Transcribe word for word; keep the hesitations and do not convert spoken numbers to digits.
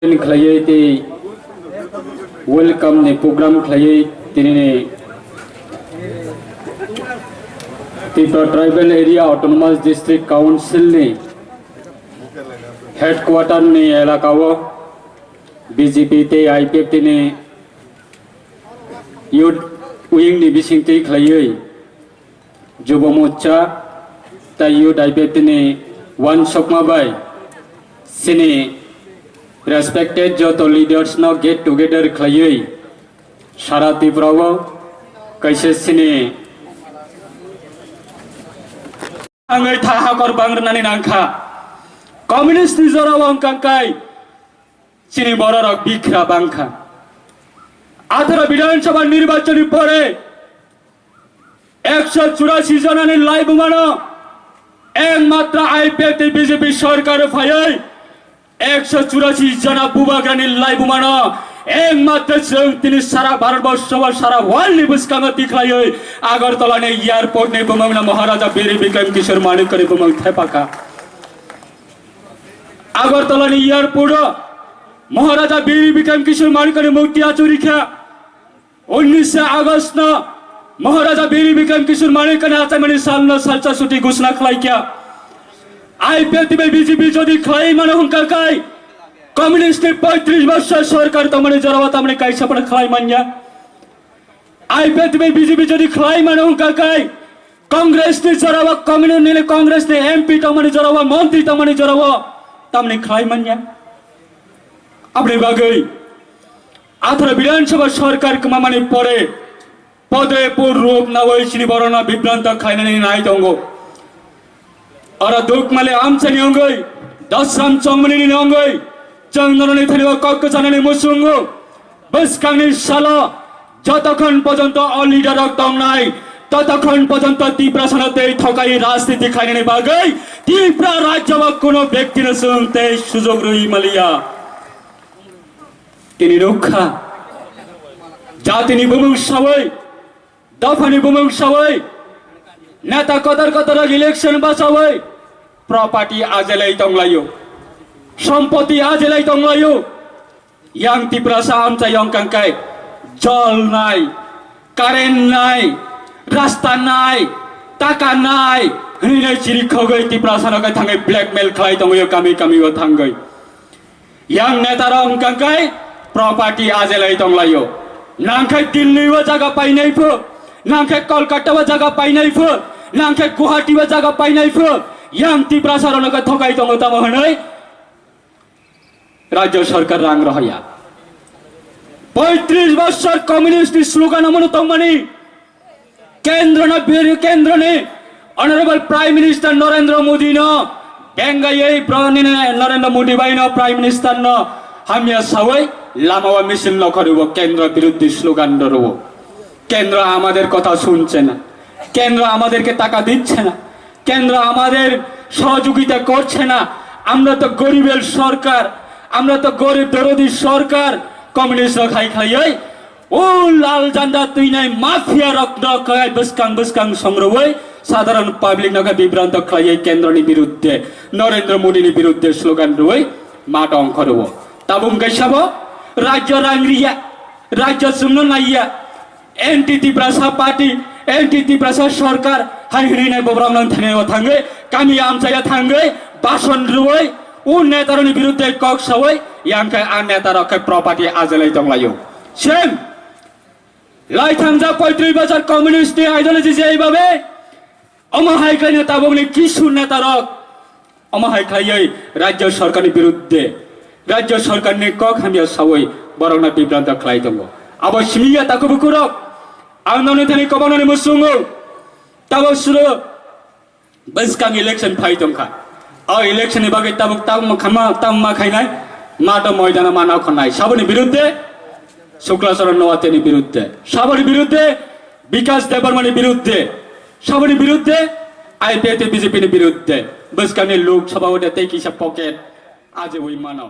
Khlaiwi tei welcome ni program khlaiwi tinini Tripura Tribal Area Autonomous District Council ni headquarter ni elaka o B J P tei I P F T ni youth wing ni bisingtwi khlaiwi Jubo Morcha tei Youth I P F T ni uansukma bai chini respected joto leaders no get together khlaiwi sara Tripura o kaisa chini angwi tha hakor bang rwnani nangkha. Communist ni jora o wng kangkai chini bororok bikra bangkha. Atharo Bidhan Sabha nirbachon ni pore ekso churasi jona ni laibuma no ekmatra I P F T B J P sarkar phaiwi ekso churasi jona bubagra ni laibuma no ekmatra chwng tini sara Bharat borsho ba sara world ni bwskango tikhlaiwi Agartala ni airport ni bumung no Maharaja Bir Bikram Kishore Manikya ni bumung thepakha. Agartala ni airport o Maharaja Bir Bikram Kishore Manikya ni murti achurikha. Unnish August no Maharaja Bir Bikram Kishore Manikya ni achaimani salno salsa chuti ghosna khlaikha. I P F T bai B J P jodi khlai mano hwnkha khai communist ni poitris bochor sarkar tongmani jorao tamni kaisa phano khlai manya. I P F T bai B J P jodi khlai mano hwnkha khai Congress ni jorao communist ni Congress ni M P tongmani jorao montri tongmani jorao tamni khlai manya. Aboni bagwi Atharo Bidhan Sabha sarkar kwmamani pore podre pur rup nawi chini borokno bibranto khainani nai tongo. Oro duk male amchaini wngwi, dosram chongmani ni wngwi, chwng noroni thani o kok kwchanani muchungo. Bwskangni salo jotokhon pojonto o leader rok tongnai, totokhon pojonto Tiprasano tei thokai rajniti khainani bagwi Tripura rajyo o kuno bektino chwng tei sujog rwi maliya. Tini nukha, jatini bumung sawi, dophani bumung sawi, neta kotor kotor election basawi, property ajelai tonglaio, sompoti ajelai tonglaio. Yang Tiprasa amchai yong kangkai, jol nai, current nai, rasta nai, taka nai, hwnwi nai chiri khogwi Tiprasano kai thangwi blackmail khlai tongwi kami kami o thangwi. Yang neta rok hwnkha khe property ajelai tonglaio. Nangkhe Delhi o jaga painai pho, nangkhe Kolkata o jaga painai pho, nangkhe Guwahati o jaga painai pho, yang Tiprasa rokno khe thokai tongo tamo hwnwi rajyo sarkar rang rohaya. Poitris bosor communist ni slogan amano tongmani, Kendro no bir, Kendro ni Honorable Prime Minister Narendra Modi no bengaiwi broni ne Narendra Modi bai no Prime Minister no hamya sawi lama o misil no khoriwo Kendro biruddhi slogan dorowo. কেন্দ্র আমাদের কথা শুনছে না, কেন্দ্র আমাদেরকে টাকা দিচ্ছে না, কেন্দ্র আমাদের সহযোগিতা করছে না। আমরা তো গরিবের সরকার, আমরা তো গরিব দরদি সরকার। Communist rok hai khlaiwi O lal janda twinai mafia rok no khlai bwskang bwskang songroi sadharon public no khe bibranto khlaiwi kendro ni biruddhe, Narendra Modi ni biruddhe slogan roi ma tong khoro. Tabuk hwnkhe sabo rajyo rang riya, rajyo chwngno naiya, anti Tiprasa party, anti Tiprasa sorkar hai hwnwi nai bobrok no thani o thangwi kami amchaya thangwi bason roi o netaroni biruddhe kok sawi yang khe a netarok khe property ajelai tonglaio. Same. Laithangja poitri bosor communist ni ideology je eibabe, omo hai khlaino tabukni kisu netarok, omo hai khlaiwi rajyo sorkarni biruddhe, rajyo sorkarni kok hamya sawi borokno bibranto khlai tongo. Abo simi ya takhuk bukhurok, ang noni thani kobanoni musungo, tabuk suro Bwskang election phai tongkha. O election ni bagwi tabuk tam khama, tam ma khainai, mato moidano ma nao khonai. Saboni biruddhe, Shukla Charan Noatia ni biruddhe. Saboni biruddhe, Bikas Debbarma ni biruddhe. Saboni biruddhe, I P F T B J P ni biruddhe. Bwskang ni Lok Sabha o de tei kisa pocket ajewi mano.